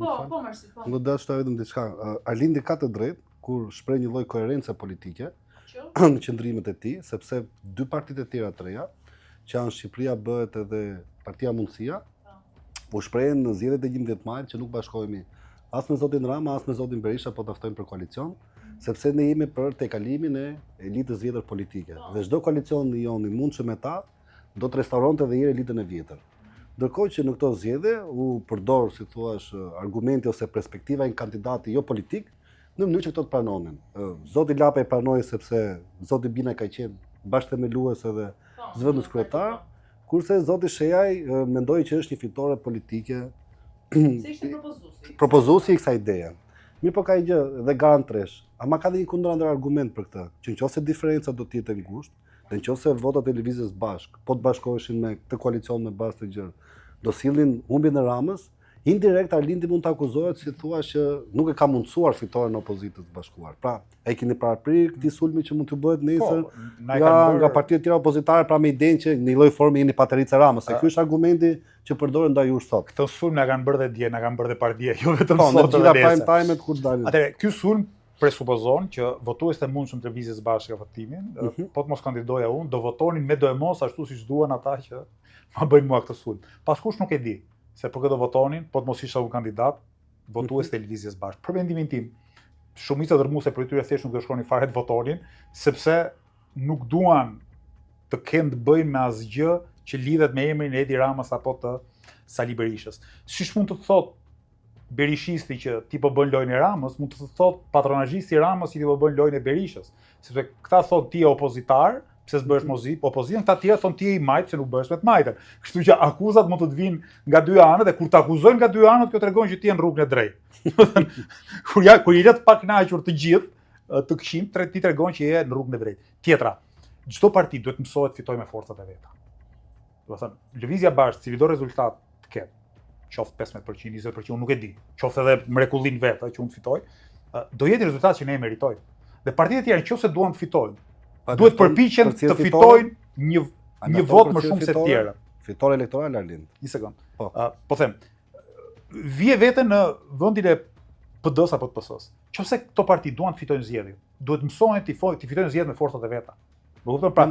Po, po, Marsi, po. Unë do të shtoj vetëm diçka. Arlindi ka të drejtë kur shpreh një lloj koherence politike në qëndrimet e tij, sepse dy partitë e tjera të reja, që janë Shqipëria bëhet edhe Partia Mundësia, po. u shprehën në zgjedhjet e 11 majit që nuk bashkohemi as me zotin Rama, as me zotin Berisha, po ta ftojmë për koalicion, mm. sepse ne jemi për tejkalimin e elitës vjetër politike. Po. Dhe çdo koalicion i joni i mundshëm me ta, do të restauronte edhe njëherë elitën e vjetër. Ndërkohë që në këto zgjedhje u përdor, si thua, argumenti ose perspektiva e një kandidati jo politik, në mënyrë që këto të pranonin. Zoti Lapaj pranoi sepse zoti Binaj ka qenë bashkëthemelues edhe po, zëvendës kryetar, po. kurse zoti Shehaj mendoi që është një fitore politike. Se ishte propozuesi. Propozuesi i kësaj ideje. Mirëpo ka një gjë dhe garën tresh. Ama ka dhe një kundër argument për këtë, që në qoftë se diferenca do të jetë e ngushtë, Dhe në qoftë se votat e Lëvizjes Bashkë, po të bashkoheshin me këtë koalicion me bazë të gjerë, do sillnin humbjen e Ramës, indirekt Arlindi mund të akuzohet si thua që nuk e ka mundësuar fitoren e opozitës së bashkuar. Pra, e keni paraprirë këtij sulmi që mund t'ju bëhet nesër po, nga bërë... nga partitë e tjera opozitare, pra me idenë që në një lloj forme jeni patericë e Ramës, se ky është argumenti që përdoret ndaj jush sot. Këtë sulm na kanë bërë dhe dje, na kanë bërë dhe pardje, jo vetëm po, sot dhe nesër. Po, në prime time-et kur dalin. Atëherë, ky sulm presupozon që votuesit e mundshëm të Lëvizjes Bashkë votimin, mm -hmm. po të mos kandidoja unë, do votonin me doemos ashtu siç duan ata që ma bëjnë mua këtë sulm. Askush nuk e di se për kë do votonin, po të mos isha unë kandidat, votuesit mm -hmm. e Lëvizjes Bashkë. Për mendimin tim, shumica dërrmuese prej tyre thjesht nuk do shkonin fare të votonin, sepse nuk duan të kenë të bëjnë me asgjë që lidhet me emrin e Edi Ramës apo të Sali Berishës. Siç mund të thotë berishisti që ti po bën lojën e Ramës, mund të thotë patronazhisti i Ramës që ti po bën lojën e Berishës, sepse këta thonë ti je opozitar, pse s'bëhesh me mhm. opozitën, këta tjerë thonë ti je i majtë, pse nuk bëhesh me të majtën. Kështu që akuzat mund të të vijnë nga dy anët dhe kur të akuzojnë nga dy anët, kjo tregon që ti je në rrugën e drejtë. kur ja kur i lë të pakënaqur të gjithë, të këqinj, tre ti tregon që je në rrugën e drejtë. Tjetra, çdo parti duhet të mësohet të fitojë me forcat e veta. Do të thënë, Lëvizja Bashkë, cilido rezultat të ketë, qoftë 15%, 20%, unë nuk e di, qoftë edhe mrekullinë vetë që unë të fitoj, do jetë rezultat që ne e meritojmë. Dhe partitë e tjera, nëse duan të fitojnë, duhet përpiqen të fitojnë një një votë më shumë se të tjerët. Fitore elektorale Arlind. Një sekond. Po. Uh, po them, vije veten në vendin e PD-s apo të PS-s. Qoftë se këto parti duan të fitojnë zgjedhjet, duhet mësohen të të fitojnë zgjedhjet me forcat e veta. Më kupton pra,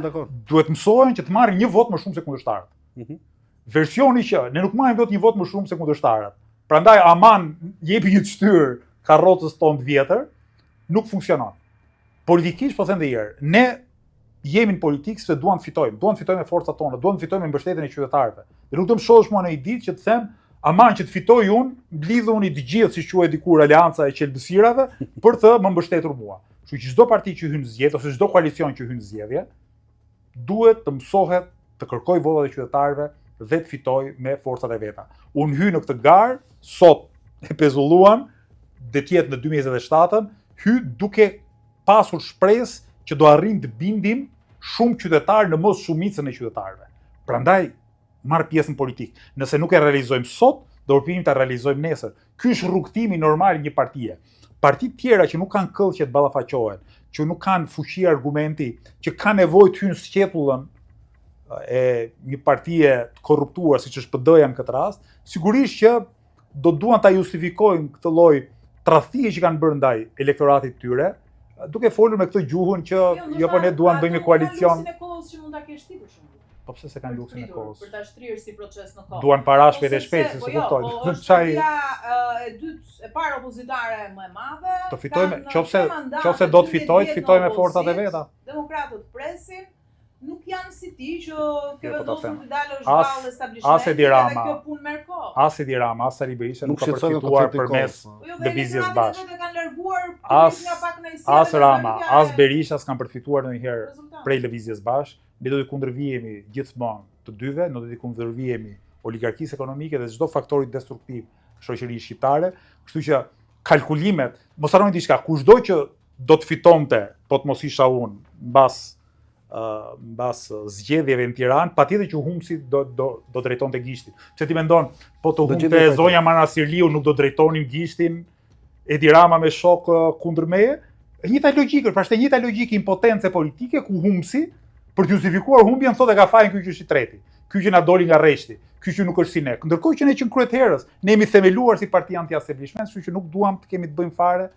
duhet mësohen që të marrin një votë më shumë se kundërshtarët. Mm -hmm. Versioni që ne nuk marrim dot një votë më shumë se kundërshtarët. Prandaj aman jepi një të shtyrë karrocës tonë të vjetër, nuk funksionon. Politikisht po them edhe një herë, ne jemi në politikë sepse duam të fitojmë, duam të fitojmë me forcat tona, duam të fitojmë me mbështetjen e qytetarëve. Dhe nuk do më shohësh mua në një ditë që të them, aman që të fitoj unë, mblidhuni të gjithë siç quhej dikur aleanca e qelbësirave për të më mbështetur mua. Kështu që çdo parti që hyn në zgjedhje ose çdo koalicion që hyn në zgjedhje duhet të mësohet të kërkojë votat e qytetarëve dhe të fitojë me forcat e veta. Unë hyj në këtë garë sot e pezulluan dhe të jetë në 2027-ën, hyj duke pasur shpresë që do arrijmë të bindim shumë qytetarë në mos shumicën e qytetarëve. Prandaj marr pjesë në politikë. Nëse nuk e realizojmë sot, do përpiqemi ta realizojmë nesër. Ky është rrugëtimi normal i një partie. Partitë tjera që nuk kanë këllqe të ballafaqohen, që nuk kanë fuqi argumenti, që kanë nevojë të hyjnë në sqetullën e një partie të korruptuar siç është PD-ja në këtë rast, sigurisht që do duan ta justifikojnë këtë lloj tradhtie që kanë bërë ndaj elektoratit të tyre, duke folur me këtë gjuhën që jo, jo po ne duam të bëjmë një koalicion. Luksin e kohës që mund ta kesh ti për shembull. Po pse s'e kanë luksin e kohës? Për ta shtrirë si proces në kohë. Duan para po shpejt e shpejt, se po jo, kuptojnë. Po është partia e dytë, e parë opozitare më e madhe. Të fitojmë, qofse qofse do të fitojë, të fitojë me forcat e veta. Demokratët presin, nuk janë si ti që ke po vendosur të dalësh ballë establishmentit. As Edi Rama, kjo punë merr kohë. As Edi Rama, as Sali Berisha nuk ka përfituar përmes po. jo, lëvizjes Bashkë. Kanë larguar as as Rama, as Berisha s'kanë përfituar ndonjëherë prej lëvizjes Bashkë. Ne do t'i kundërvihemi gjithmonë të dyve, ne do t'i kundërvihemi oligarkisë ekonomike dhe çdo faktori destruktiv në shoqërinë shqiptare, kështu që kalkulimet, mos harroni diçka, kushdo që do të fitonte, po të mos isha unë, mbas mbas zgjedhjeve në Tiranë, patjetër që humbësi do do do drejtonte gishtin. Pse ti mendon, po të humbte zonja Manastirliu nuk do drejtonin gishtin Edi Rama me shokë kundër meje? E njëjta logjikë, pra është e njëjta logjikë impotence politike ku humbësi për të justifikuar humbjen thotë e ka fajin ky që është i treti, ky që na doli nga rreshti, ky që nuk është si ne. Ndërkohë që ne që në krye të herës, ne jemi themeluar si parti anti-establishment, kështu që nuk duam të kemi të bëjmë fare